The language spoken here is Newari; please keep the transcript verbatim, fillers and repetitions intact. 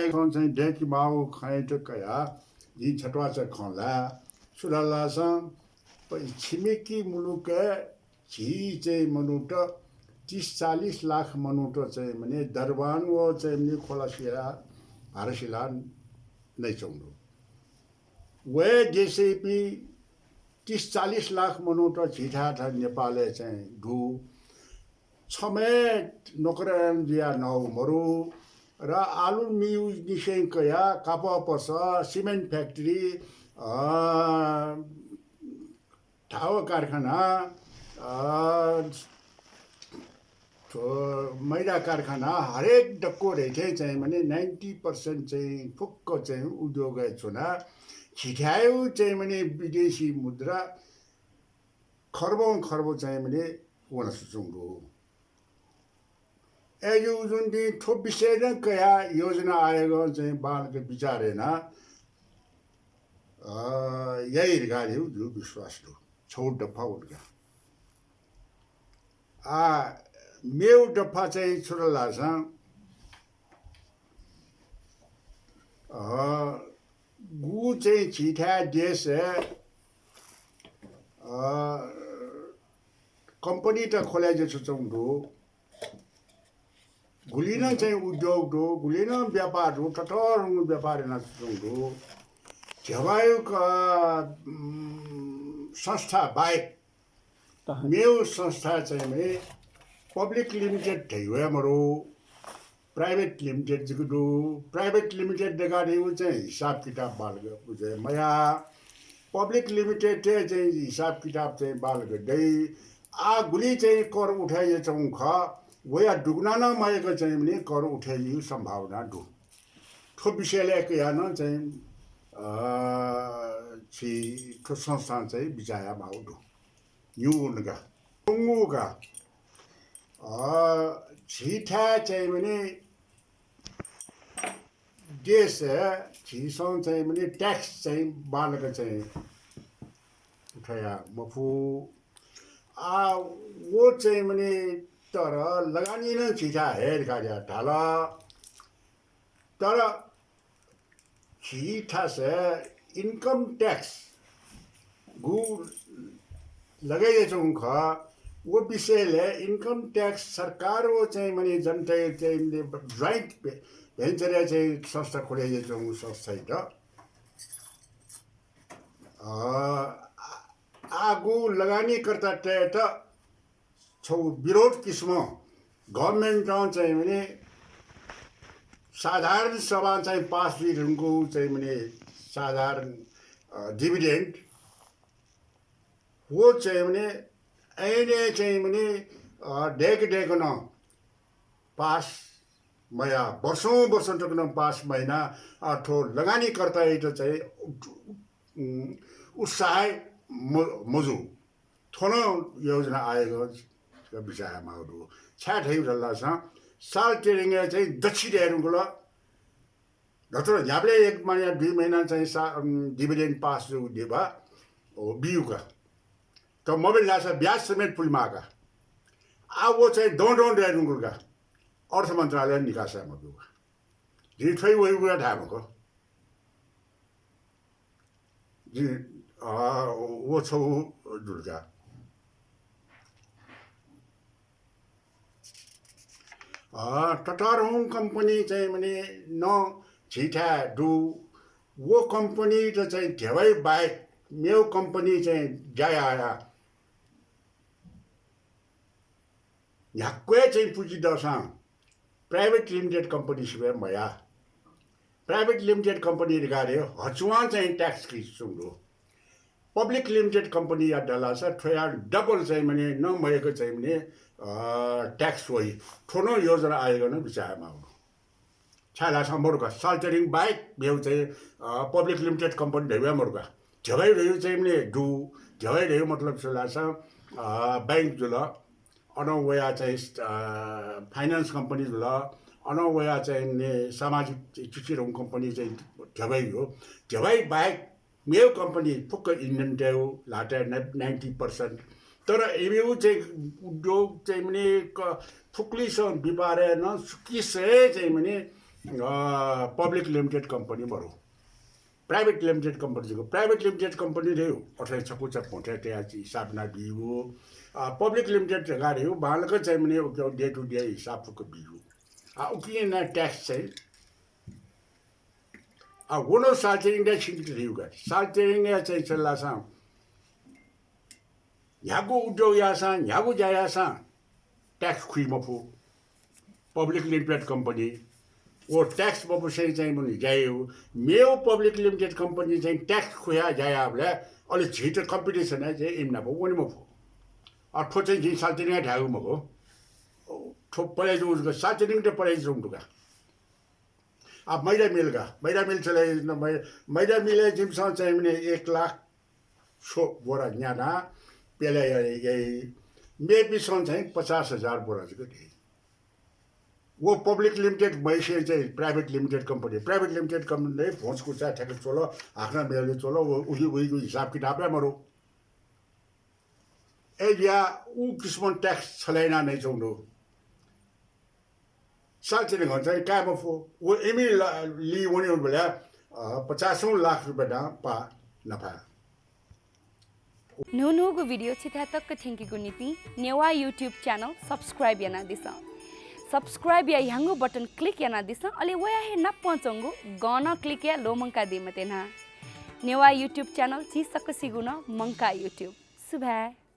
चाहिँ दय्‌के माःगु खँयात कयाः जिं छत्वाःचा खँ ल्हाये। छु धाःसा प-, छिमेकी मुलुकय् झी चाहिँ मनूत तीस चालिस लाख मनूत चाहिँ मने दरबान व चाहिँ मने खोला सिला, भारत सिला नइच्वंगु दु। वय् देशय्‌पिं तीस चालिस लाख मनूत झीथाय् थन नेपालय् चाहिँ दु। छम्ह नोकरयान जुयाः नवाःगु मरु। र आलु मिउनिसें कयाः कापः पसः, cement factory, अ, धावः कारखाना, अ, थ्व मैदा कारखाना, हरेक दक्व धइथें चाहिँ मने ninety percent चाहिँ फुक्क चाहिँ उद्योगय् च्वनाः झीथाय् चाहिँ मने विदेशी मुद्रा खर्बौं खर्ब चाहिँ मने वनाच्वंगु दु। अय्‌जूगुलिं थ्व विषयं कयाः योजना आयोगं चाहिँ बांलाक बिचाः यानाः, अ, याइ धकाः जिगु विश्वास दु। छगू दफा व धकाः। आ, मेगु दफा चाहिँ छु धाःसा, अ, गु चाहिँ झीथाय् देशय्, अ, कम्पनीत खोले जुयाच्वंगु दु, गुलिं नं चाहिँ उद्योग दु, गुलिं नं व्यापार दु, ततःधंगु व्यापार यानाच्वंगु दु। ध्यबायु क-, उम्, संस्था बाहेक मेगु संस्था चाहिँ मने public limited धइगु हे मरु, private limited जक दु। Private limited धकाः धइगु चाहिँ हिसाब किताब बांलाक बुझे मया। Public limited-य् चाहिँ हिसाब किताब चाहिँ बांलाक दइ। आ गुलि चाहिँ कर उठे याच्वंगु खः, वया दुगुना नं मयाक चाहिँ मने कर उठे याइगु सम्भावना दु। थ्व विषयलय् कयाः नं चाहिँ, अ, झी थ्व संस्थां चाहिँ बिचाः यायेमाःगु दु। न्हूगु का। च्वंगु का। अ, झीथाय् चाहिँ मने देशय् झीसं चाहिँ मने tax चाहिँ बांलाक चाहिँ उठे याये मफु। आ, व चाहिँ मने तर लगानी नं झीथाय् हे धकाः धाल। तर झी थासय् income tax गु लगाइ याच्वंगु खः, व विषयलय् income tax सरकार व चाहिँ मने जनताया चाहिँ joint venture-या चाहिँ संस्था खोले याच्वंगु संस्थायात, अ, आ, आगु लगानीकर्तातय्‌त छगू विरोध किसिमं government-ं चाहिँ मने साधारण सभां चाहिँ pass जुइ धुंकूगु चाहिँ मने साधारण, अ, dividend व चाहिँ मने ऐनय् चाहिँ मने, अ, दय्‌क दय्‌क नं pass मयाः, वर्षौं वर्षौं तक नं pass मयाना, अ, थ्व लगानीकर्तायात चाहिँ उ-, उ-, उत्साह म-, मजू। थ्व नं योजना आयोगं बिचाः यायेमाःगु दु। छाय् धइगु धाःसा साल तेह्रंगय् चाहिँ दच्छि दये धुंकल। दतुर न्ह्याबलें एक महिना, दुई महिना चाहिँ सा-, अम, dividend pass जूगु दिबा, ओ, बियुका। त मबिल धाःसा ब्याज समेत पुलेमाःका। आ व चाहिँ दँ दँ दये धुंकल का। अर्थ मन्त्रालयं निकास याये मब्यूका। जिं थ्व हे वइगु धाये मखु। जिं, अ, व छगू जुल का। अ, ततःधंगु कम्पनी चाहिँ मने नं झीथाय् दु। व कम्पनीत चाहिँ ध्यबाइ बाहेक मेगु कम्पनी चाहिँ ज्या याया न्ह्याक्व हे चाहिँ पुँजी दःसां private limited company सिबय् मयाः। Private limited company धकाः हचुवां चाहिँ tax कयाच्वंगु दु। Public limited company-या धाःसा थ्वया double चाहिँ मने नं मयाक चाहिँ मने, अ, tax वइ। थ्व नं योजना आयोगं नं बिचाः यायेमाःगु दु। छाय् धाःसा मरु का, साल तेह्रं बाहेक मेगु चाहिँ, अ, public limited company धइगु हे मरु का। ध्यबाइ धइगु चाहिँ मने दु, ध्यबाइ धइगु मतलब छु धाःसा, अ, bank जुल, अन वया चाहिँ, अ, finance company जुल, अन वया चाहिँ मने सामाजिक चिचिधंगु company चाहिँ ध्यबाइ हो। ध्यबाइ बाहेक मेगु company फुक्क Indian-तय् हो, ल्हातय् नि-, ninety percent। तर इमिगु चाहिँ उद्योग चाहिँ मने क-, फुक्कलिसं व्यापारय् नं सुकिसय् चाहिँ मने अ, public limited company मरु, private limited company जक। Private limited company धइगु अथे छकू छकू भोंथय् तयाः हिसाब यानाः बीगु। अ, public limited धकाः धइगु बांलाक चाहिँ मने उके day to day हिसाब फुक्क बीगु। आ, उकिं यानाः tax चाहिँ, आ, व नं सार्वजनिकताय् छिंकेत धइगु का। सार्वजनिकताय् चाहिँ छ्यलासां न्ह्यागु उद्योग याःसां, न्ह्यागु ज्या याःसां tax खुइ मफु। Public limited company व tax मफुसें चाहिँ मने ज्या याइगु। मेगु public limited company चाहिँ tax खुयाः ज्या याःबलय् अले झीत competition-य् चाहिँ इमि नाप वने मफु। अ, थ्व चाहिँ जिं सार्वजनिकताय् धायेगु मखु। थ्व परे जूगु जक, सार्वजनिकताय् परे जूगु का। आ, मैदा मिल का, मैदा मिल चले, मै-, मैदा मिलय् जिमिसं चाहिँ मने एक लाख छ्व बोरा न्याना पेले याइ, याइ। मेपिसं चाहिँ पचास हजार बोरा जक दइ। व public limited मैसे चाहिँ private limited company, private limited company नै भोंस कुचा ठ्याक्क च्वल, हाकनं मेले च्वल, व उही, उहीगु हिसाब किताब हे मरु। ए या उ किसिमं tax छ्यला याना नइच्वंगु दु। सार्वजनिकं चाहिँ काये मफु। व इमि ला-, ली वनेबलय्, अ, पचासौं लाख रुपियाँ दां पा नफा। न्हून्हूगु video छिथाय् तक थ्यंकेगु निंतिं नेवाः YouTube channel subscribe यानादिसँ। Subscribe या ह्याउँगु button click यानादिसँ, अले वया हे नापं च्वंगु गं नं click याये ल्वःमंकादी मते न्हा। नेवाः YouTube channel झी सकसिगु नं मंकाः YouTube। सुभाय्।